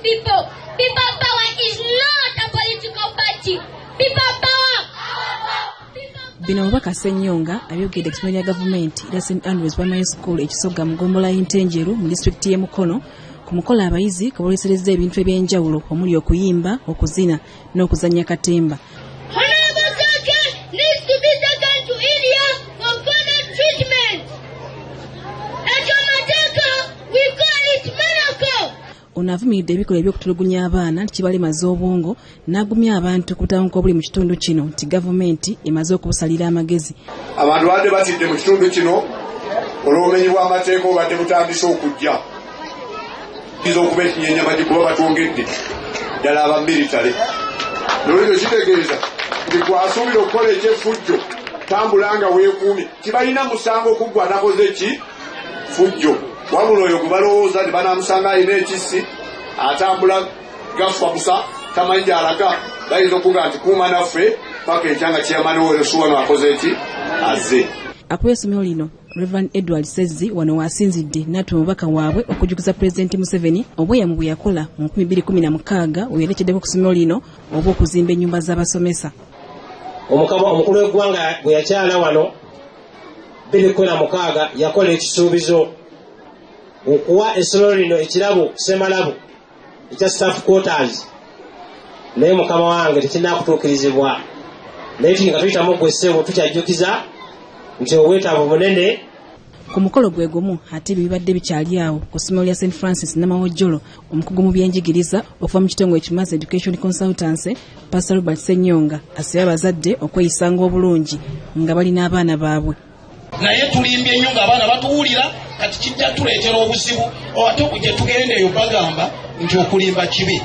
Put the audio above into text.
people. People power is not a political party. People power. Bino Omubaka Ssenyonga abyogedde ku ssomero lya gavumenti erya St Andrews Primary School e Kisoga mu ggombolola y'Ntenjeru mu disitulikiti y'e Mukono ku mukolo abayizi kwe booleserezza ebintu eby'enjawulo omuli okuyimba, okuzina n'okuzannya katemba. Honorable Zaake needs to be taken to India for further treatment. Ekyo mateeka, we call it miracle. Ono avumiridde ebikolwa eby'okutulugunya abaana nti kibalemaza obwongo n'agumya abantu ku butabanguko obuli mu kitundu kino nti gavumenti emaze okubusalira amagezi. Abantu babadde batidde mu kitundu kino olw'obumenyi bw'amateeka obubadde butandise okujja kiyinza okuba ekinyenyamagi kuba batwongedde ddala aba militale. Nolwekyo kitegeeza nti gwasuubira okukola ekyefujjo tambula nga weekuumye. Tibalina musango kuggwa atakoze ki fujjo, wabula oyo gwe balowooza nti banamusanga alina ekissi atambula gafa busa tamanyi gy'alaga, bayinza okuga nti kuuma naffe paka enkya nga chairman weresuwano akoze eki azze. Akulira essomero lino Reverend Edward Sezzi wano waasinzidde n'atuma omubaka waabwe okujjukiza Pulezidenti Museveni obweyamu bwe yakola mu 2016 we yaleeteddeko ku ssomero lino oba okuzimba ennyumba z'abasomesa. Omukama omukulu w'eggwanga bwe yakyala wano 2016 yakola ekisuubizo okuwa essomero lino ekirabo ssemalabo ekya staff quarters, naye mukama wange tekinnakutuukirizibwa, naye tuli nga tuyitamu gwe ssebo tukyajjukiza nti obwetaavu bunene. Ku mukolo gwe gumu ate ebyo bibadde bikyali awo ku ssomero lya St Francis Namawojjolo, omukugu mu byenjigiriza okuva mu kitongole Kimazi Education Consultancy, Pastor Robert Ssenyonga asabye abazadde okweyisanga obulungi nga balina abaana baabwe. Naye tulimbye nnyo ng'abaana batuwulira, kati kijja tuleetera obuzibu ate gye tugenda eyo bagamba nti okulimba kibi.